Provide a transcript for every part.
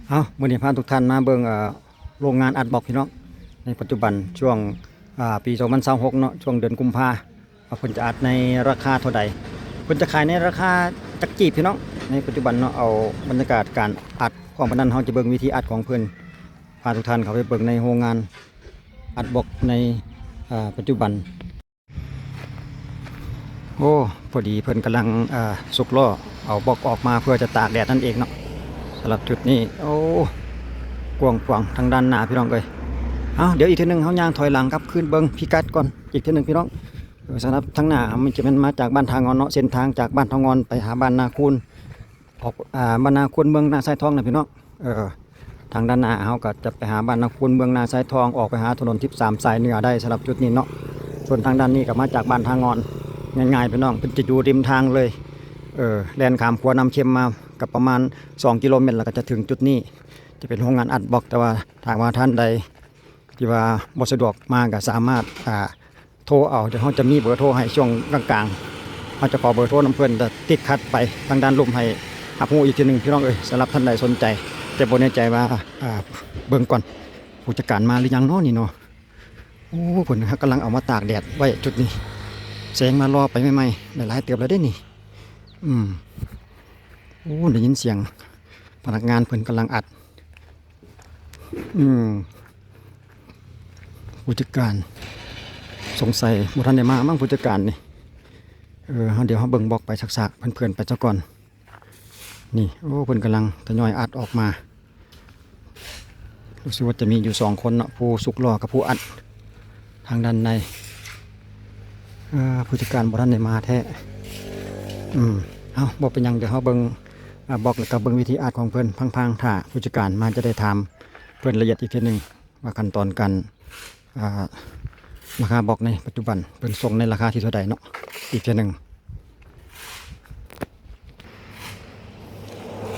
ເອົາ ມື້ນີ້ພາທຸກທ່ານມາເບິ່ງ ເອີ ໂຮງງານອັດບລັອກພີ່ນ້ອງ. ໃນປັດຈຸບັນຊ່ວງ ອາ ປີສອງພັນຊາວຫົກເນາະ ຊ່ວງເດືອນກຸມພາ ວ່າເພິ່ນຈະອັດໃນລາຄາເທົ່າໃດ, ເພິ່ນຈະຂາຍໃນລາຄາຈັກກີບພີ່ນ້ອງ. ໃນປັດຈຸບັນເນາະ ເອົາບັນຍາກາດການອັດ ພ້ອມກັນນັ້ນເຮົາຈະເບິ່ງວິທີອັດຂອງເພິ່ນ ພາທຸກທ່ານເຂົ້າໄປເບິ່ງໃນໂຮງງານອັດບລັອກໃນ ອາ ປັດຈຸບັນ. ໂອ້ ພໍດີເພິ່ນກຳລັງ ເອີ ຊຸກລໍ້ເອົາບລັອກອອກມາເພື່ອຈະຕາກແດດນັ້ນເອງເນາະ. ສຳລັບຈຸດນີ້ ໂອ້ ກວ້າງຂວາງທາງດ້ານໜ້າພີ່ນ້ອງເອີຍ. ເອົາ ດຽວອີກເທື່ອໜຶ່ງເຮົາຍ່າງຖອຍຫຼັງກັບຄືນເບິ່ງພິກັດກ່ອນອີກເທື່ອໜຶ່ງພີ່ນ້ອງ. ເອີ ສຳລັບທາງໜ້າມັນຈະແມ່ນມາຈາກບ້ານທ່າງ່ອນເນາະ, ເສັ້ນທາງຈາກບ້ານທ່າງ່ອນໄປຫາບ້ານນາຄູນ ອອກ ອາ ບ້ານນາຄູນເມືອງນາຊາຍທອງນະພີ່ນ້ອງ. ເອີ ທາງດ້ານໜ້າເຮົາກໍຈະໄປຫາບ້ານນາຄູນເມືອງນາຊາຍທອງ ອອກໄປຫາຖະໜົນສິບສາມສາຍເໜືອໄດ້ ສຳລັບຈຸດນີ້ເນາະ. ສ່ວນທາງດ້ານນີ້ກໍມາຈາກບ້ານທ່າງ່ອນ ງ່າຍໆ ພີ່ນ້ອງ ເພິ່ນຈະຢູ່ລິມທາງເລີຍ. ເອີ ແລ່ນຂ້າມຂົວນ້ຳເຄັມມາກໍປະມານສອງກິໂລແມັດ ແລ້ວກໍຈະເຖິງຈຸດນີ້ ຈະເປັນໂຮງງານອັດບລັອກ. ແຕ່ວ່າຖ້າວ່າທ່ານໃດທີ່ວ່າບໍ່ສະດວກມາ ກໍສາມາດ ອາ ໂທເອົາ, ດຽວເຮົາຈະມີເບີໂທໃຫ້ຊ່ວງກາງໆ ເຮົາຈະຂໍເບີໂທນຳເພິ່ນ ແລ້ວຕິດຂັດໄປທາງດ້ານລຸ່ມໃຫ້ຮັບຮູ້ອີກເທື່ອໜຶ່ງພີ່ນ້ອງເອີຍ. ສຳລັບທ່ານໃດສົນໃຈ ແຕ່ບໍ່ແນ່ໃຈວ່າ ອາ ເບິ່ງກ່ອນ ຜູ້ຈັດການມາຫຼືຍັງເນາະນີ້ເນາະ. ໂອ້ ເພິ່ນກຳລັງເອົາມາຕາກແດດໄວ້ຈຸດນີ້ ແສງມາລໍໄປໃໝ່ໆ ຫຼາຍໆເຕີບແລ້ວເດ້ນີ້. ອືມ ໂອ້ ໄດ້ຍິນສຽງພະນັກງານເພິ່ນກຳລັງອັດ. ອືມ ຜູ້ຈັດການສົງໄສບໍ່ທັນໄດ້ມາມັ້ງ ຜູ້ຈັດການນີ້. ເອີ ເຮົາ ດຽວເຮົາເບິ່ງບລັອກໄປຊາກໆ ເພື່ອນໆ ໄປຊະກ່ອນ. ນີ້ ໂອ້ ເພິ່ນກຳລັງທະຍອຍອັດອອກມາ. ຮູ້ສຶກວ່າຈະມີຢູ່ສອງຄົນເນາະ ຜູ້ຊຸກລໍ້ກັບຜູ້ອັດທາງດ້ານໃນ. ເອີ ຜູ້ຈັດການບໍ່ທັນໄດ້ມາແທ້. ອືມ ເອົາ ບໍ່ເປັນຫຍັງ ດຽວເຮົາເບິ່ງ ອາ ບລັອກ ແລ້ວກໍເບິ່ງວິທີອັດຂອງເພິ່ນ ພັງໆ ຖ້າຜູ້ຈັດການມາຈະໄດ້ຖາມເພິ່ນລະອຽດອີກເທື່ອໜຶ່ງ ວ່າຂັ້ນຕອນການ ອາ ລາຄາບລັອກໃນປັດຈຸບັນເພິ່ນສົ່ງໃນລາຄາທີ່ເທົ່າໃດເນາະ ອີກເທື່ອໜຶ່ງ.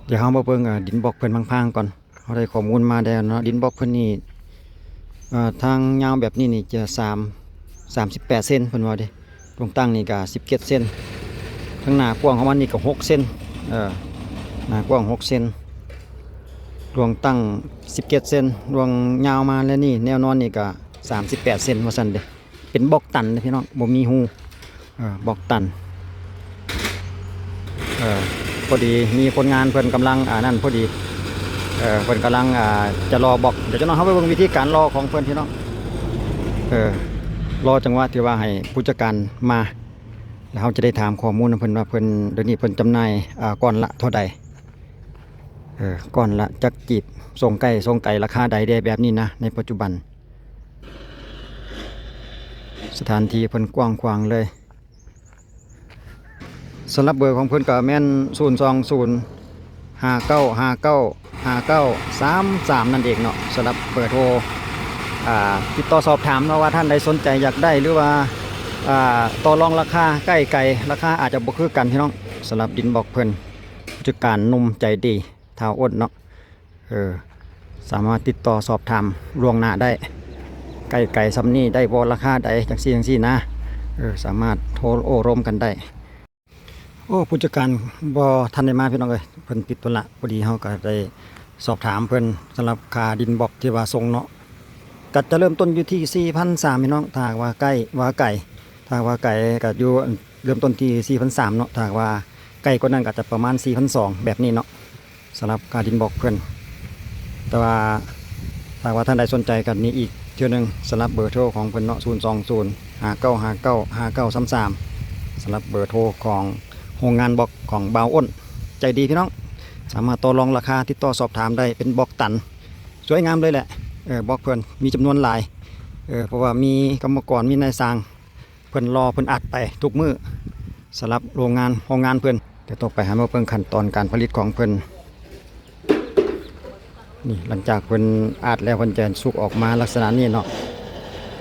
ດຽວເຮົາມາເບິ່ງ ອາ ດິນບລັອກເພິ່ນພັງໆ ກ່ອນ. ເຮົາໄດ້ຂໍ້ມູນມາແລ້ວເນາະ ດິນບລັອກເພິ່ນນີ້ ເອີ ທາງຍາວແບບນີ້ນີ້ຈະສາມ ສາມສິບແປດເຊັນ ເພິ່ນວ່າເດ້. ລວງຕັ້ງນີ້ກໍສິບເຈັດເຊັນ, ທາງໜ້າກວ້າງຂອງມັນນີ້ກໍຫົກເຊັນ, ເອີ ໜ້າກວ້າງຫົກເຊັນ, ລວງຕັ້ງສິບເຈັດເຊັນ, ລວງຍາວມາແລ້ວນີ້ ແນວນອນນີ້ກໍສາມສິບແປດເຊັນວ່າຊັ້ນເດ້. ເປັນບລັອກຕັນເດ້ພີ່ນ້ອງ ບໍ່ມີຮູ. ເອີ ບລັອກຕັນ. ເອີ ພໍດີມີຄົນງານເພິ່ນກຳລັງ ອ່າ ນັ້ນພໍດີ ເອີ ເພິ່ນກຳລັງ ອ່າ ຈະລໍບລັອກ. ດຽວຈັກໜ້ອຍເຮົາໄປເບິ່ງວິທີການລໍຂອງເພິ່ນພີ່ນ້ອງ. ເອີ ລໍຈັງຫວະທີ່ວ່າໃຫ້ຜູ້ຈັດການມາ ແລ້ວເຮົາຈະໄດ້ຖາມຂໍ້ມູນນຳເພິ່ນວ່າເພິ່ນ ດຽວນີ້ເພິ່ນຈຳໜ່າຍ ອ່າ ກ້ອນລະເທົ່າໃດ? ເອີ ກ້ອນລະຈັກກີບ? ສົ່ງໃກ້ ສົ່ງໄກ ລາຄາໃດແດ່ແບບນີ້ນະ ໃນປັດຈຸບັນ. ສະຖານທີ່ເພິ່ນກວ້າງຂວາງເລີຍ. ສຳລັບເບີຂອງເພິ່ນກໍແມ່ນ ສູນສອງສູນ ຫ້າເກົ້າຫ້າເກົ້າ ຫ້າເກົ້າສາມສາມ ນັ້ນເອງເນາະ. ສຳລັບເບີໂທ ອ່າ ຕິດຕໍ່ສອບຖາມເນາະ ວ່າທ່ານໃດສົນໃຈຢາກໄດ້ ຫຼືວ່າ ອ່າ ຕໍ່ລອງລາຄາໃກ້ໄກ ລາຄາອາດຈະບໍ່ຄືກັນພີ່ນ້ອງ. ສຳລັບດິນບລັອກເພິ່ນ ຜູ້ຈັດການໜຸ່ມໃຈດີ ທ້າວອ້ນເນາະ. ເອີ ສາມາດຕິດຕໍ່ສອບຖາມລ່ວງໜ້າໄດ້ ໃກ້ໄກສ່ຳນີ້ໄດ້ບໍ່ ລາຄາໃດ ຈັ່ງຊີ້ຈັ່ງຊີ້ນະ. ເອີ ສາມາດໂທໂອ້ລົມກັນໄດ້. ໂອ້ ຜູ້ຈັດການບໍ່ທັນໄດ້ມາພີ່ນ້ອງເອີຍ ເພິ່ນຕິດທຸລະ. ພໍດີເຮົາກໍໄດ້ສອບຖາມເພິ່ນ ສຳລັບຄ່າດິນບລັອກທີ່ວ່າສົ່ງເນາະ ກໍຈະເລີ່ມຕົ້ນຢູ່ທີ່ສີ່ພັນສາມພີ່ນ້ອງ ຖ້າຫາກວ່າໃກ້ ວ່າໄກ. ຖ້າຫາກວ່າໄກກໍຢູ່ ເລີ່ມຕົ້ນທີ່ສີ່ພັນສາມເນາະ ຖ້າຫາກວ່າໄກກວ່ານັ້ນກໍຈະປະມານສີ່ພັນສອງ ແບບນີ້ເນາະ. ສຳລັບຄ່າດິນບລັອກເພິ່ນ. ແຕ່ວ່າຖ້າວ່າທ່ານໃດສົນໃຈກໍນີ້ອີກເທື່ອໜຶ່ງ ສຳລັບເບີໂທຂອງເພິ່ນເນາະ ສູນສອງສູນ ຫ້າເກົ້າຫ້າເກົ້າ ຫ້າເກົ້າສາມສາມ ສຳລັບເບີໂທຂອງໂຮງງານບລັອກຂອງບ່າວອ້ນ ໃຈດີພີ່ນ້ອງ. ສາມາດຕໍ່ລອງລາຄາ ຕິດຕໍ່ສອບຖາມໄດ້ ເປັນບລັອກຕັນ ສວຍງາມເລີຍແຫຼະ. ເອີ ບລັອກເພິ່ນມີຈຳນວນຫຼາຍ ເອີ ເພາະວ່າມີກຳມະກອນ ມີນາຍຊ່າງ ເພິ່ນລໍເພິ່ນອັດໄປທຸກມື້ ສຳລັບໂຮງງານ ໂຮງງານເພິ່ນ. ແຕ່ຕໍ່ໄປເຮົາມາເບິ່ງຂັ້ນຕອນການຜະລິດຂອງເພິ່ນ. ນີ້ ຫຼັງຈາກເພິ່ນອັດແລ້ວ ເພິ່ນຈະສຸກອອກມາລັກສະນະນີ້ເນາະ.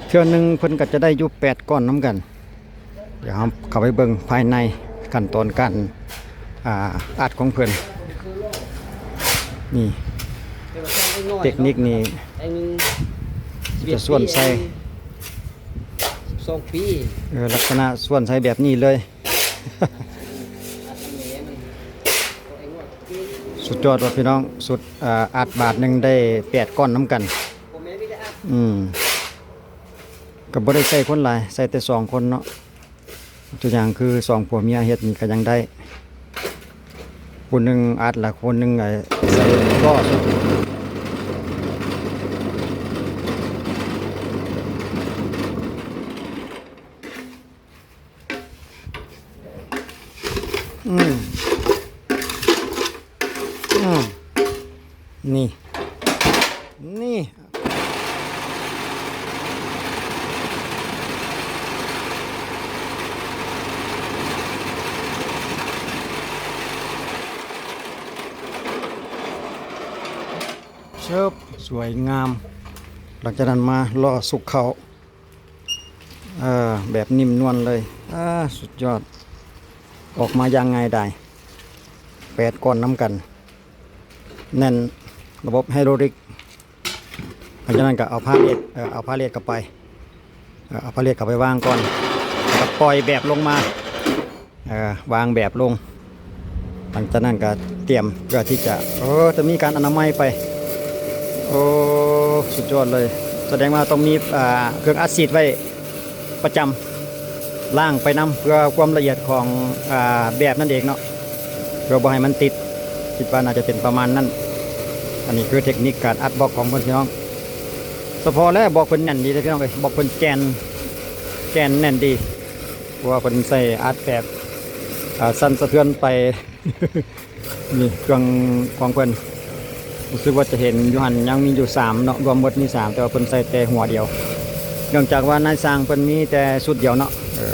ເທື່ອໜຶ່ງເພິ່ນກໍຈະໄດ້ຢູ່ແປດກ້ອນນຳກັນ. ດຽວເຮົາເຂົ້າໄປເບິ່ງພາຍໃນຂັ້ນຕອນການ ອ່າ ອັດຂອງເພິ່ນ. ນີ້ ເຕັກນິກນີ້ຈະສ່ວນໃສ່ ສອງປີ ເອີ ລັກສະນະສ່ວນໃສ່ແບບນີ້ເລີຍ. ສ່ ສຸດຍອດວ່າພີ່ນ້ອງ ສຸດ ເອີ ອັດບາດໜຶ່ງໄດ້ແປດກ້ອນນຳກັນ. ອືມ ກໍບໍ່ໄດ້ໃຊ້ຄົນຫຼາຍ ໃຊ້ແຕ່ສອງຄົນເນາະ. ຕົວຢ່າງຄືສອງຜົວເມຍເຮັດນີ້ກໍຍັງໄດ້ ຜູ້ໜຶ່ງອັດ ແລ້ວຄົນໜຶ່ງ ເອີ ໃສ່ລໍ້. ອືມ ອືມ ນີ້ ນີ້ ເຊີບ ສວຍງາມ. ຫຼັງຈາກນັ້ນມາລໍ້ສຸກເຂົ້າ ເອີ ແບບນິ້ມນວນເລີຍ. ອາ ສຸດຍອດ ອອກມາຢ່າງງ່າຍດາຍ ແປດກ້ອນນຳກັນ ແໜ້ນ ລະບົບໄຮໂດຣລິກ. ຫຼັງຈາກນັ້ນກໍເອົາພາເລດ ເອີ ເອົາພາເລດເຂົ້າໄປ ເອີ ເອົາພາເລດເຂົ້າໄປວາງກ່ອນ ແລ້ວກໍປ່ອຍແບບລົງມາ ເອີ ວາງແບບລົງ. ຫຼັງຈາກນັ້ນກໍຕຽມເພື່ອທີ່ຈະ ເອີ ຈະມີການອະນາໄມໄປ. ໂອ້ ສຸດຍອດເລີຍ ສະແດງວ່າຕ້ອງມີ ອ່າ ເຄື່ອງອັດສີດໄວ້ປະຈຳ ລ້າງໄປນຳ ເພື່ອຄວາມລະອຽດຂອງ ອ່າ ແບບນັ້ນເອງເນາະ ເພື່ອບໍ່ໃຫ້ມັນຕິດ. ຄິດວ່າໜ້າຈະເປັນປະມານນັ້ນ. ອັນນີ້ຄືເຕັກນິກການອັດບລັອກຂອງເພິ່ນ ພີ່ນ້ອງ. ສະເພາະແລ້ວບລັອກເພິ່ນແໜ້ນດີເດ້ ພີ່ນ້ອງເອີຍ ບລັອກເພິ່ນແກ່ນ ແກ່ນແໜ້ນດີ ເພາະວ່າເພິ່ນໃສ່ອັດແບບ ເອີ ສັ່ນສະເທືອນໄປ. ນີ້ເຄື່ອງຂອງເພິ່ນ ຮູ້ສຶກວ່າຈະເຫັນຢູ່ຫັ້ນຍັງມີຢູ່ສາມເນາະ ລວມໝົດມີສາມ ແຕ່ວ່າເພິ່ນໃສ່ແຕ່ຫົວດຽວ ເນື່ອງຈາກວ່ານາຍຊ່າງເພິ່ນມີແຕ່ຊຸດດຽວເນາະ ເອີ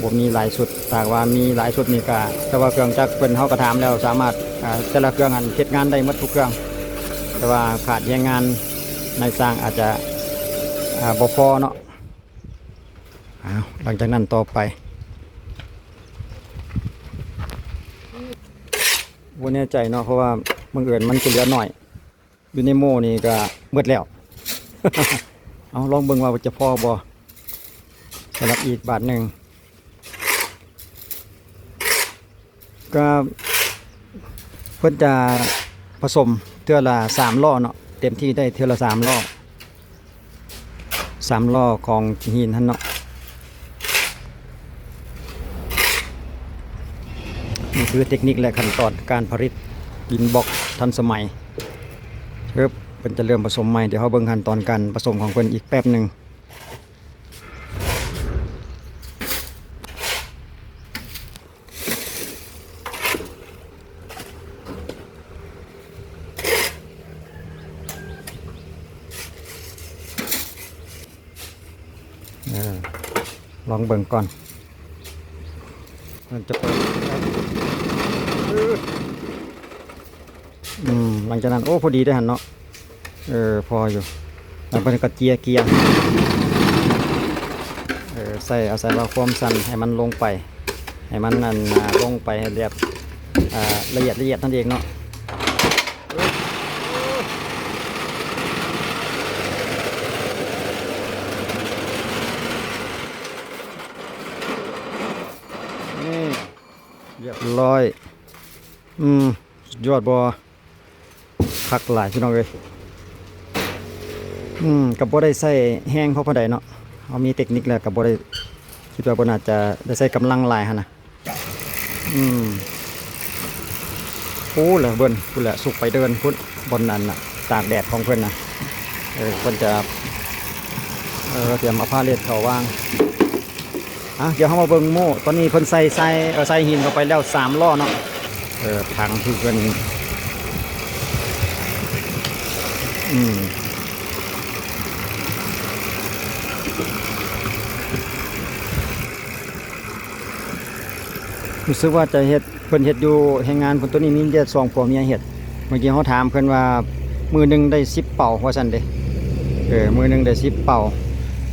ບໍ່ມີຫຼາຍຊຸດ. ຖ້າຫາກວ່າມີຫຼາຍຊຸດນີ້ກະ ແຕ່ວ່າເຄື່ອງຈັກເພິ່ນ ເຮົາກະຖາມແລ້ວ ສາມາດ ອ່າ ແຕ່ລະເຄື່ອງຫັ້ນເຮັດງານໄດ້ໝົດທຸກເຄື່ອງ ແຕ່ວ່າຂາດແຮງງານ ນາຍຊ່າງອາດຈະ ອ່າ ບໍ່ພໍເນາະ. ອ້າວ ຫຼັງຈາກນັ້ນຕໍ່ໄປ ບໍ່ແນ່ໃຈເນາະ ເພາະວ່າບັງເອີນມັນຈະເຫຼືອໜ້ອຍ ຢູ່ໃນໂມ້ນີ້ກະໝົດແລ້ວ. ເອົາ ລອງເບິ່ງວ່າຈະພໍບໍ່ ສຳລັບອີກບາດໜຶ່ງ. ກະເພິ່ນຈະປະສົມເທື່ອລະສາມລໍ້ເນາະ ເຕັມທີ່ໄດ້ເທື່ອລະສາມລໍ້ ສາມລໍ້ຂອງຫີນຫັ້ນເນາະ. ນີ້ຄືເຕັກນິກ ແລະ ຂັ້ນຕອນການຜະລິດດິນບລັອກທັນສະໄໝ. ເອີບ ເພິ່ນຈະເລີ່ມປະສົມໃໝ່ ດຽວເຮົາເບິ່ງຂັ້ນຕອນການປະສົມຂອງເພິ່ນອີກແປັບໜຶ່ງ. ເອີ ລອງເບິ່ງກ່ອນ ມັນຈະເປີດ. ອືມ ຫຼັງຈາກນັ້ນ ໂອ້ ພໍດີເດ້ຫັ້ນເນາະ. ເອີ ພໍຢູ່ ແລ້ວເພິ່ນກໍເຈຍເກຍ ເອີ ໃສ່ ອາໄສວ່າຄວາມສັ້ນໃຫ້ມັນລົງໄປ ໃຫ້ມັນ ອັນ ອ່າ ລົງໄປໃຫ້ແບບ ອ່າ ລະອຽດ ລະອຽດນັ້ນເອງເນາະ. ນີ້ ຮຽບຮ້ອຍ. ອືມ ສຸດຍອດບໍ່? ຄັກຫຼາຍພີ່ນ້ອງເອີຍ. ອືມ ກໍບໍ່ໄດ້ໃຊ້ແຮງພໍປານໃດເນາະ ເຮົາມີເຕັກນິກແລ້ວ ກໍບໍ່ໄດ້ ຄິດວ່າບໍ່ໜ້າຈະໄດ້ໃຊ້ກຳລັງຫຼາຍຫັ້ນນະ. ອືມ ໂອ້ ລະເບິ່ງ ພຸ້ນແຫຼະ ສຸກໄປເດີ່ນພຸ້ນ ບ່ອນນັ້ນນະ ຕາກແດດຂອງເພິ່ນນະ. ເອີ ເພິ່ນຈະ ເອີ ຕຽມເອົາພາເລັດເຂົ້າວາງ. ອ່ະ ດຽວເຮົາມາເບິ່ງໂມ້ ຕອນນີ້ເພິ່ນໃສ່ ໃສ່ ເອີ ໃສ່ຫີນເຂົ້າໄປແລ້ວສາມລໍ້ເນາະ. ເອີ ຖັງທີ່ເພິ່ນ ອືມ ຮູ້ສຶກວ່າຈະເຮັດ ເພິ່ນເຮັດຢູ່ແຮງງານເພິ່ນ ໂຕນີ້ມີແຕ່ສອງຜົວເມຍເຮັດ. ເມື່ອກີ້ເຮົາຖາມເພິ່ນວ່າ ມື້ໜຶ່ງໄດ້ສິບເປົາວ່າຊັ້ນເດ້. ເອີ ມື້ໜຶ່ງໄດ້ສິບເປົາ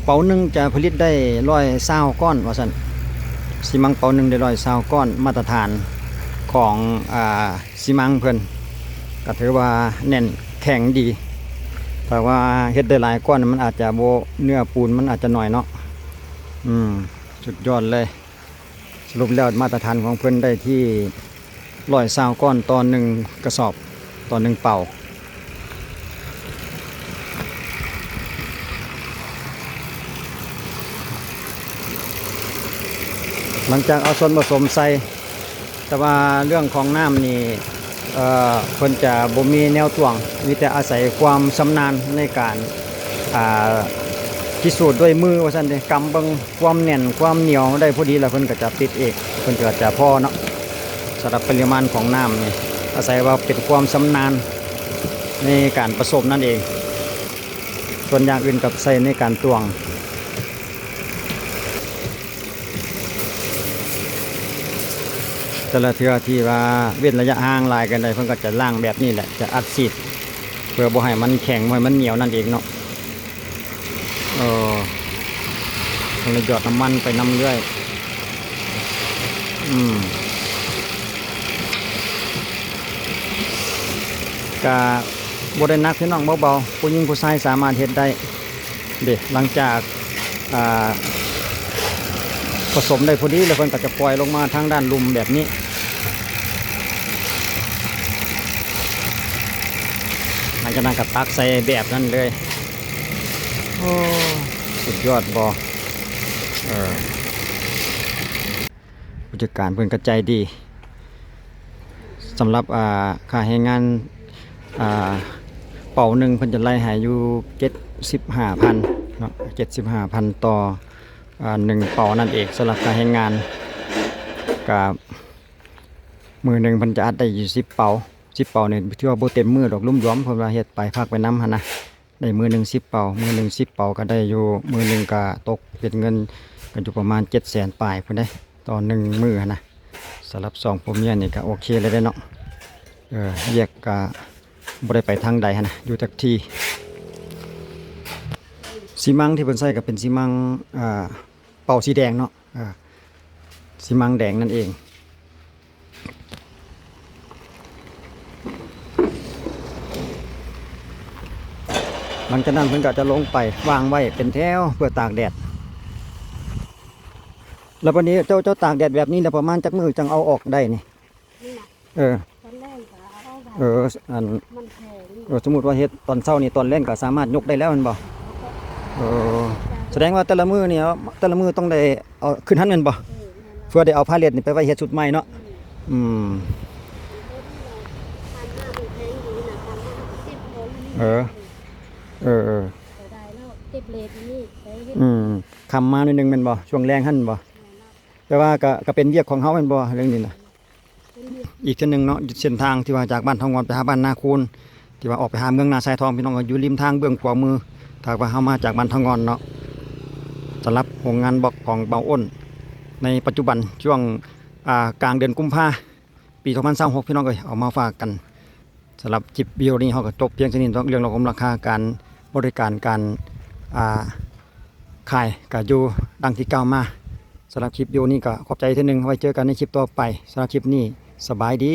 ເປົາໜຶ່ງຈະຜະລິດໄດ້ຮ້ອຍຊາວກ້ອນວ່າຊັ້ນ. ຊີມັງເປົາໜຶ່ງໄດ້ຮ້ອຍຊາວກ້ອນ ມາດຕະຖານຂອງ ອ່າ ຊີມັງເພິ່ນ ກໍຖືວ່າແໜ້ນແຂງດີ. ຖ້າວ່າເຮັດໄດ້ຫຼາຍກ້ອນ ມັນອາດຈະບໍ່ ເນື້ອປູນມັນອາດຈະໜ້ອຍເນາະ. ອືມ ສຸດຍອດເລີຍ. ສະຫຼຸບແລ້ວມາດຕະຖານຂອງເພິ່ນໄດ້ທີ່ ຮ້ອຍຊາວກ້ອນຕໍ່ໜຶ່ງກະສອບ ຕໍ່ໜຶ່ງເປົາ. ຫຼັງຈາກເອົາສ່ວນປະສົມໃສ່ ແຕ່ວ່າເລື່ອງຂອງນ້ຳນີ້ ເອີ ເພິ່ນຈະບໍ່ມີແນວຕວງ ມີແຕ່ອາໄສຄວາມຊຳນານໃນການ ອ່າ ພິສູດດ້ວຍມືວ່າຊັ້ນເດ ກຳເບິ່ງຄວາມແໜ້ນຄວາມໜຽວໄດ້ພໍດີ ແລ້ວເພິ່ນກໍຈະປິດເອງ ເພິ່ນກໍຈະພໍເນາະ. ສຳລັບປະລິມານຂອງນ້ຳນີ້ ອາໄສວ່າເປັນຄວາມຊຳນານໃນການປະສົມນັ້ນເອງ ສ່ວນຢ່າງອື່ນກໍໃຊ້ໃນການຕວງ. ແຕ່ລະເທື່ອທີ່ວ່າເວັ້ນໄລຍະຫ່າງຫຼາຍເກີນໄປ ເພິ່ນກໍຈະລ້າງແບບນີ້ແຫຼະ ຈະອັດສີດ ເພື່ອບໍ່ໃຫ້ມັນແຂງ ບໍ່ໃຫ້ມັນໜຽວນັ້ນເອງເນາະ. ເອີ ເພິ່ນລະຫຍອດນ້ຳມັນໄປນຳເລື້ອຍ. ອືມ ກະບໍ່ໄດ້ໜັກພີ່ນ້ອງ ເບົາໆ ຜູ້ຍິງຜູ້ຊາຍສາມາດເຮັດໄດ້. ເດ ຫຼັງຈາກ ອ່າ ປະສົມໄດ້ພໍດີແລ້ວ ເພິ່ນກໍຈະປ່ອຍລົງມາທາງດ້ານລຸ່ມແບບນີ້ ຫຼັງຈາກນັ້ນກໍຕັກໃສ່ແບບນັ້ນເລີຍ. ໂອ້ ສຸດຍອດບໍ່? ເອີ ຜູ້ຈັດການເພິ່ນກໍໃຈດີ ສຳລັບ ອ່າ ຄ່າແຮງງານ ອ່າ ເປົາໜຶ່ງເພິ່ນຈະໄລ່ໃຫ້ຢູ່ເຈັດສິບຫ້າພັນເນາະ ເຈັດສິບຫ້າພັນຕໍ່ ອ່າ ໜຶ່ງເປົານັ້ນເອງ. ສຳລັບຄ່າແຮງງານ ກະມື້ໜຶ່ງເພິ່ນຈະອັດໄດ້ຢູ່ສິບເປົາ ສິບເປົານີ້ຖືວ່າບໍ່ເຕັມມື້ດອກ ລວມໆ ເພິ່ນວ່າເຮັດໄປພັກໄປນຳຫັ້ນນະ. ໄດ້ມື້ໜຶ່ງສິບເປົາ ມື້ໜຶ່ງສິບເປົາກໍໄດ້ຢູ່ ມື້ໜຶ່ງກໍຕົກເປັນເງິນກໍຢູ່ປະມານເຈັດແສນປາຍພຸ້ນເດ້ ຕໍ່ໜຶ່ງມື້ຫັ້ນນະ. ສຳລັບສອງຜົວເມຍນີ້ກໍໂອເຄເລີຍເດ້ເນາະ. ເອີ ວຽກກໍບໍ່ໄດ້ໄປທາງໃດຫັ້ນນະ ຢູ່ຈັກທີ່. ຊີມັງທີ່ເພິ່ນໃຊ້ກໍເປັນຊີມັງ ອ່າ ເປົາສີແດງເນາະ ອ່າ ຊີມັງແດງນັ້ນເອງ. ຫຼັງຈາກນັ້ນເພິ່ນກໍຈະລົງໄປວາງໄວ້ເປັນແຖວເພື່ອຕາກແດດ. ແລ້ວບັດນີ້ເຈົ້າ ເຈົ້າຕາກແດດແບບນີ້ແລ້ວປະມານຈັກມື້ຈັ່ງເອົາອອກໄດ້ນີ້? ເອີ ຕອນແລງກໍເອົາໄດ້ ເອີ ອັນ ມັນແຂງ ເອີ ສົມມຸດວ່າເຮັດຕອນເຊົ້ານີ້ ຕອນແລງກໍສາມາດຍົກໄດ້ແລ້ວແມ່ນບໍ່? ເອີ ສະແດງວ່າແຕ່ລະມື້ນີ້ ແຕ່ລະມື້ຕ້ອງໄດ້ເອົາຂຶ້ນຫັ້ນແມ່ນບໍ່? ເອີ ແມ່ນແລ້ວ ເພື່ອໄດ້ເອົາພາເລັດນີ້ໄປໄວ້ເຮັດຊຸດໃໝ່ເນາະ. ອືມ ອືມ ຄັນວ່າມັນແຂງດີນະ ຄັນວ່າເກັບຂອງຢູ່ນີ້ ເອີ ເອີ ເອີ ກໍໄດ້ແລ້ວ ເກັບເລັດຢູ່ນີ້ໄປເຮັດ ອືມ ຄ່ຳມາໜ້ອຍໜຶ່ງແມ່ນບໍ່? ຊ່ວງແລງຫັ້ນແມ່ນບໍ່? ແມ່ນແລ້ວ ແຕ່ວ່າກໍ ກໍເປັນວຽກຂອງເຮົາແມ່ນບໍ່ ເລື່ອງນີ້ນະ? ອີກເທື່ອໜຶ່ງເນາະ ເສັ້ນທາງທີ່ວ່າຈາກບ້ານເທົາງ່ອນໄປຫາບ້ານນາຄູນ ທີ່ວ່າອອກໄປຫາເມືອງນາຊາຍທອງ ພີ່ນ້ອງກໍຢູ່ລິມທາງເບື້ອງຂວາມື ຖ້າວ່າເຮົາມາຈາກບ້ານເທົາງ່ອນເນາະ. ສຳລັບໂຮງງານບລັອກຂອງບ່າວອ້ນ ໃນປັດຈຸບັນ ຊ່ວງ ອ່າ ກາງເດືອນກຸມພາ ປີສອງພັນຊາວຫົກ ພີ່ນ້ອງເອີຍ ເອົາມາຝາກກັນ. ສຳລັບຄລິບວິດີໂອນີ້ເຮົາກໍຈົບພຽງເທົ່ານີ້ເນາະ ເລື່ອງລາວຂອງລາຄາການບໍລິການ ການ ອ່າ ຂາຍກໍຢູ່ດັ່ງທີ່ກ່າວມາ. ສຳລັບຄລິບວິດີໂອນີ້ກໍຂອບໃຈເທື່ອໜຶ່ງ ໄວ້ເຈີກັນໃນຄລິບຕໍ່ໄປ. ສຳລັບຄລິບນີ້ ສະບາຍດີ.